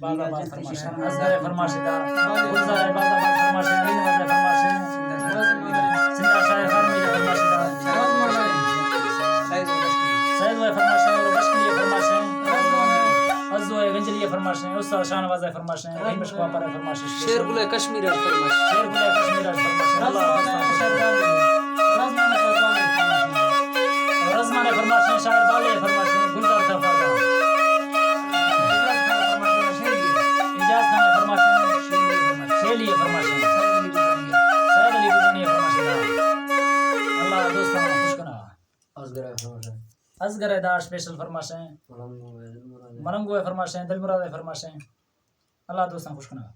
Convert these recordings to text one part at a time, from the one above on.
باز آباد فرمائش ایں۔ اصغر ءِ فرمائش ایں۔ گلزار ءِ باز آباد فرمائش ایں۔ علی نواز ءِ فرمائش ایں۔ سندھا شاہ خان میر ءِ فرمائش ایں۔ سید ءِ فرمائش ایں اور بشکلی ءِ فرمائش ایں۔ ازو ءِ گنجلی ءِ فرمائش ایں۔ استاد شاہ نواز ءِ فرمائش ایں۔ رحیم بخش واپار ءِ فرمائش ایں۔ شیر گل ءِ کشمیر ءِ فرمائش۔ شیر گل ءِ کشمیر ءِ فرمائش ایں۔ اللہ رضمان ءِ فرمائش ایں۔ شاعر بالی ءِ فرمائش ایں۔ گلزار صاحب ءِ۔ اعجاز خان ءِ فرمائش ایں۔ شیلی ءِ فرمائش ایں۔ سید علی بزنی ءِ فرمائش ایں۔ اللہ دوستاں خوش کناں۔ اصغر ءِ فرمائش ایں۔ اصغر ءِ دار اسپیشل فرمائش ایں۔ ملنگو ءِ دلمراد ءِ۔ ملنگو ءِ فرمائش ایں۔ دلمراد ءِ فرمائش ایں۔ اللہ دوستاں خوش کناں۔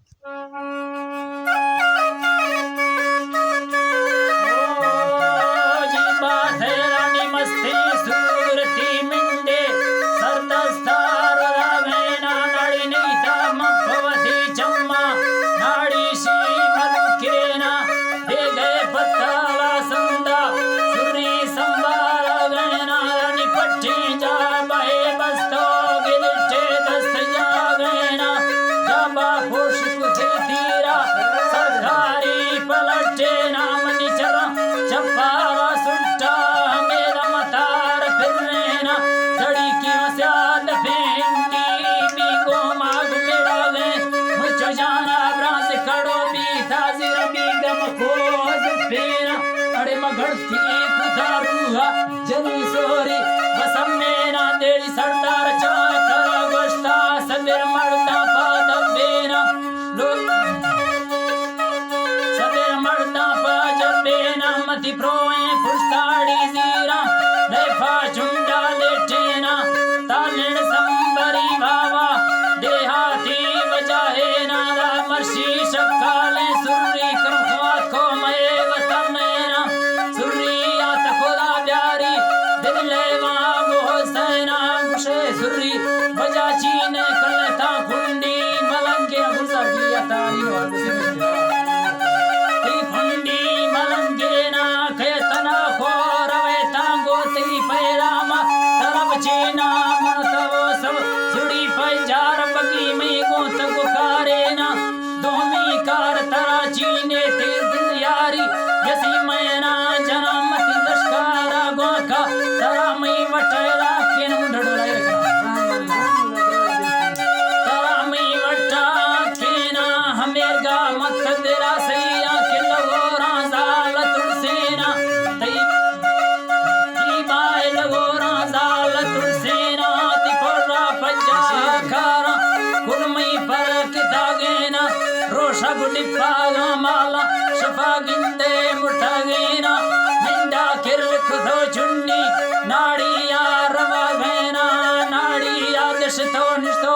او جی بات ہے رانی مستیں صورتی منڈے، سر دستار راغینا ناڑی نیتا من پہ وتی چما، ناڑی شی ملکینا، دے گئے پتالا سندا، سری سنبھالا گینا، رانی پٹیں جا بہے بستو، گلٹے دست جا گینا، جابا پوش کتے تیرا، سرکاری پلٹے نامنی چرا، چپارا سٹا، ہمے دم تار پھرنا، جڑی کی سیاد پھینڈی، بیگو ماگ مڑا گئے، مچ جانا براز کڑو بی، تازی ربی گم کوز پینا، اڑے مگڑتی کتا روحا، جنی سوری بسمینا، دیڑی سردار چاکرا گوشتا، سبر مرداں پا دبینا، لو-، سبر مرداں پا جبینا، متی پروئیں پشتاڑی زیرا، لیفا چنڈا لیٹینا، تالڑ سمبری واوا، دیہاتی بجاہینا، دا مرشی شکالیں سری کن خوات کو مئے وطن اینا، سری آت خدا بیاری، دل لیوان گو حسینا، گشے سری بجا چین کلتا کنڈی ملنگے گلزار کی عطا علی نواز۔ تی کنڈی ملنگینا، کہ تنا خور وے تانگو تی پیراما، طلب چینا من تو سب، سڑی پجار بگی می گو تگو کارینا۔ دومی کار ترا چینے تی دل یاری، یسی مینا جنا متی لشکارا گواکا، ترا می وٹا راکین منڈڑو لائے رکھنا۔ ترا می وٹا کینا ہمیرگا مت دلا سیا کہ لوراں زال ترسینا، تی جی بائے لوراں زال ترسینا، تی پرا پجا کارا، کل می پر کتاگینا، روشا گڈی پاگا مالا، شفا گندے مٹاگینا، منڈا کر کھدو چنی، ناڑی یا رواگینا، ناڑی یا دشتو نشتو،